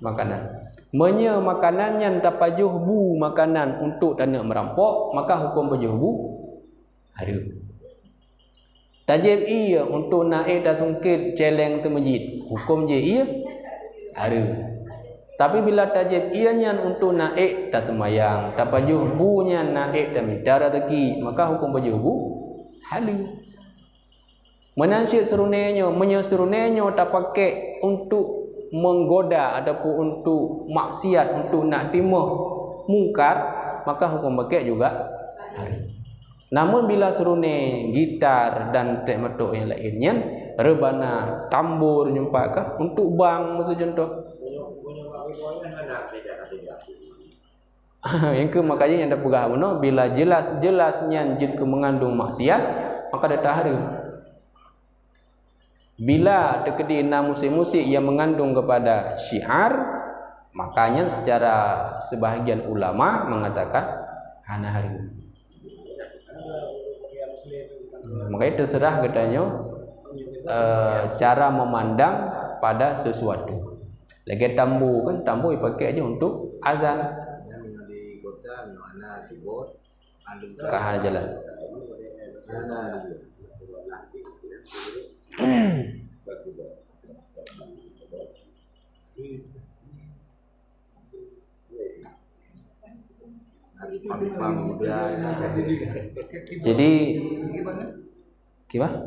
makanan. Meunyoe makanan nyan tapajoh bu makanan untuk taneuk meurampok, maka huköm pajoh bu hareuem. Tajieb ié untuk na ék tasungkét céléng teumeujit, huköm jieb ié hareuem. Tapi bila tajieb ié nyan untuk na ék taseumayang, tapajoh bu nyan na ék tamita raseuki, maka huköm pajoh bu halal. Meunan cit seurune nyoe, meunyoe seurune nyoe tapakék untuk menggoda ataupun untuk maksiat, untuk nak timoh mungkar, maka huköm pakék juga hareuem. Namun bila seurune gitar dan trek meutok nyang laén nyan, rebana, tambor nyumpak kah, untuk bang, miseu cuntoh. Nyang keu makajih nyang tapeugah bunoe, bila jelas-jelas nyan jeuet keu meungandung maksiat, maka data hareuem. Bila teukeudi na musik-musik nyang meungandung kepada syiar, maka nyan secara sebahagian ulama mengatakan hana hareuem. Makanya terserah geutanyoe, eh, cara memandang pada sesuatu. Lagée tambo kan, tambo dipakai aja untuk azan. Ka hana jalan. Jadi, gimana?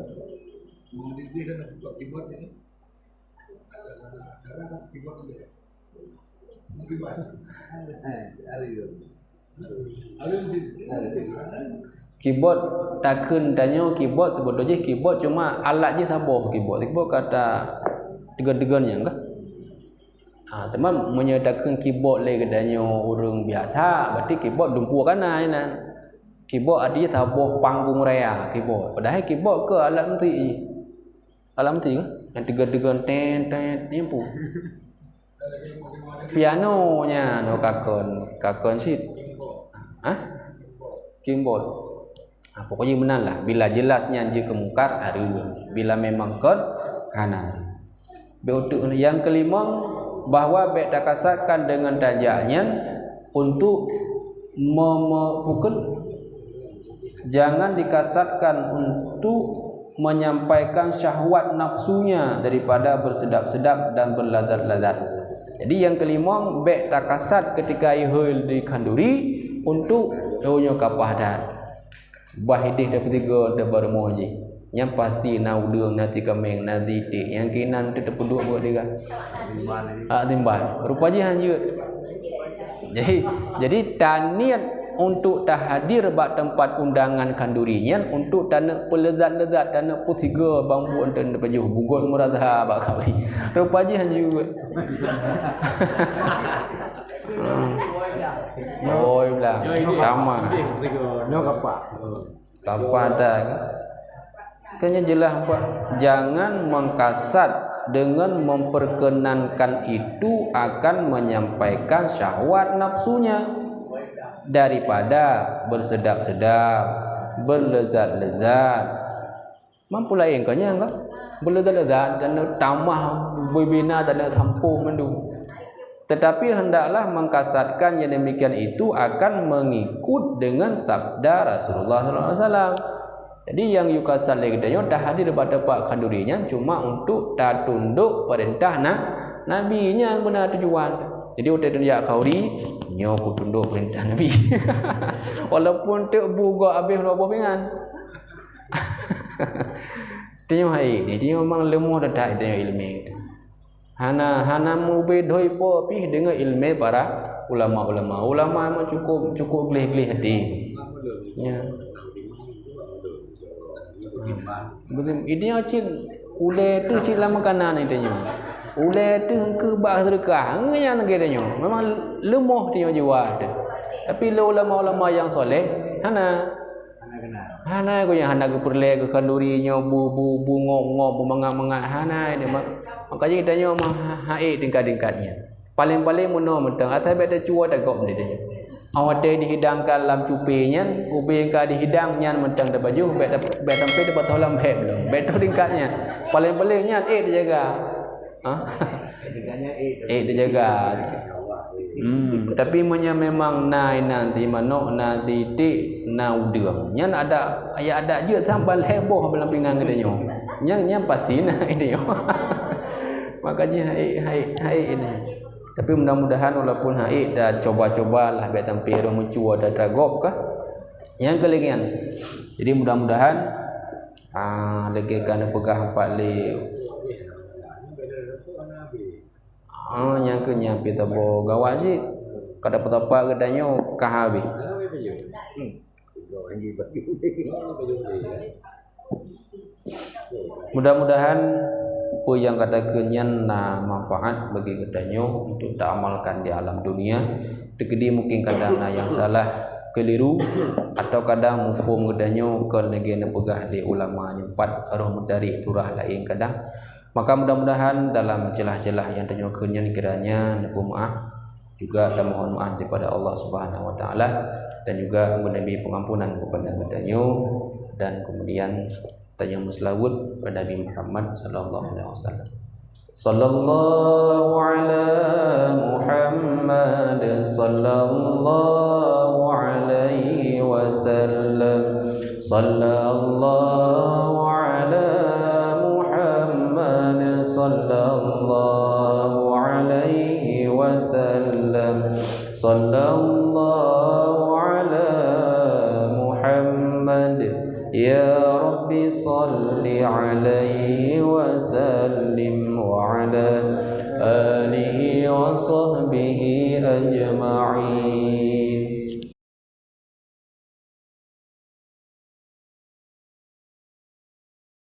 Keyboard, takheun tanyoe keyboard, seubeutoe jih keyboard cuma alat jih saboh keyboard. Keyboard kata degan-degan nyan kah? Ha, teuma meunyoe takheun keyboard lé geutanyoe ureuëng biasa, berarti keyboard dumpeue kana inan. Keyboard arti jih saboh panggung raya keyboard. Padahai keyboard keu alat musik jih. Alat musik kan? Nyang degan-degan, tet, tet, nyan peue? Piano nyan, oh, kakon, kakon cit. Hah? Keyboard. Ha, pokoknya meunan lah. Bila jelas nyan jeuet keu mungkar, hareuem. Bila memang kon, hana. Bék uteuk yang kelimong, bahwa bék takasatkan dengan tajak nyan untuk me-, me-, bukan, jangan dikasatkan untuk menyampaikan syahwat nafsunya daripada bersedap-sedap dan berlazat-lazat. Jadi yang kelimong, bék takasat ketika ihôi di khanduri untuk, oh, nyoe kapah that. Bah idéh tapeusigoe teuh bak rumoh jih. Nyang pasti na udeueng, na tikaméng, na iték. Nyang keunan teuh tapeuduek buet tiga. Ah, timbal. Rupa jih hanjeuet. Jadi, jadi taniet untuk tahadir bak teumpat undangan khanduri nyan untuk taneuk peulezat-lezat, taneuk peusigoe bang buet teuh pajoh bugot meuraza bak khanduri. Rupa jih hanjeuet. Oh, bilang. Tamah. Nyoe kapah. Kapah dah. Kayaknya jelas, Pak. Jangan mengkasat dengan memperkenankan itu akan menyampaikan syahwat nafsunya daripada bersedap-sedap, berlezat-lezat. Mampu laén keu nyan ka? Beuleugat-leugat, taneuk tamah, beubina, taneuk sampôh mandum. Tetapi hendaklah mengkasatkan yang demikian itu akan mengikut dengan sabda Rasulullah sallallahu alaihi wasallam. Jadi, nyang yue kasat lé geutanyoe tahadir bak teumpat khanduri nyan cuma untuk tatundok peurintah na-, Nabi, nyan beuna tujuan. Jadi, watée tajak khanduri, nyoe kutundok peurintah Nabi. Walaupun teuk bu gob habéh dua boh pingan. Tanyoe hai ni, tanyoe memang leumoh that-that tanyoe ileumé. Hana, hana meubé dhoe po pih deungon ileumé para ulama-ulama. Ulama memang cukup, cukup gleh-gleh até. Ya. Beutôi, tanyoe cit ulée teuh cit lam makanan tanyoe. Ulée teuh keu bak seudeukah, nyan lagée tanyoe. Memang leumoh tanyoe jiwa teuh. Tapi lé ulama-ulama nyang soleh, hana. Hana, ku nyang hana geupeureulée keu khanduri nyoe bu, bu, bu ngok-ngok, bu mangat-mangat, hana. Makajih geutanyoe meuhai tingkat-tingkat nyan. Paleng-paleng meunoe mantong, asai bék teucue tagok di tanyoe. Watée dihidangkan lam cupée nyan, ubé ka dihidang nyan mantong tapajoh, bék ta-, bék sampai tapajoh lam bhée bloe. Bék toh tingkat nyan. Paleng-paleng nyan ék teujaga. Ha? Ék teujaga. Hmm, tapi meunyoe memang na inan si manok, na si iték, na udeueng, nyan adak, ya adak jeuet saban lhée boh lam pingan geutanyoe. Nyan, nyan pasti na geutanyoe. Makajih hai, hai, hai ini. Tapi mudah-mudahan walaupun hai dah coba-coba lah bék sampai roh meucue dan ragop kah. Nyang keulingian. Jadi mudah-mudahan, ah, lagée ka neupeugah empat lé. Ah, nyang keu nyang pih tabo gawat cit. Kada peutapa geutanyoe ka habéh. Mudah-mudahan peue nyang ka takheun nyan na manfaat bagi geutanyoe untuk taamalkan di alam dunia. Teukeudi mungkin kadang na nyang salah, keliru, atau kadang muphom geutanyoe kon lagée neupeugah lé ulama nyang pat roh meutarek surah laén kadang. Maka mudah-mudahan dalam celah-celah nyang tanyoe kheun nyan kiranya neupeumeuáh, juga tamohon meuáh daripada Allah Subhanahu wa Taala, dan juga meuneubi pengampunan kepada geutanyoe, dan kemudian tanyoe meuseulaweuet bak Nabi Muhammad sallallahu alaihi wasallam. Sallallahu ala Muhammad, sallallahu alaihi wasallam. Sallallahu ala Muhammad, sallallahu alaihi wasallam. Sallallahu ala Muhammad. Ya Rabbi salli alaihi wasallim wa ala alihi wa sahbihi ajma'in.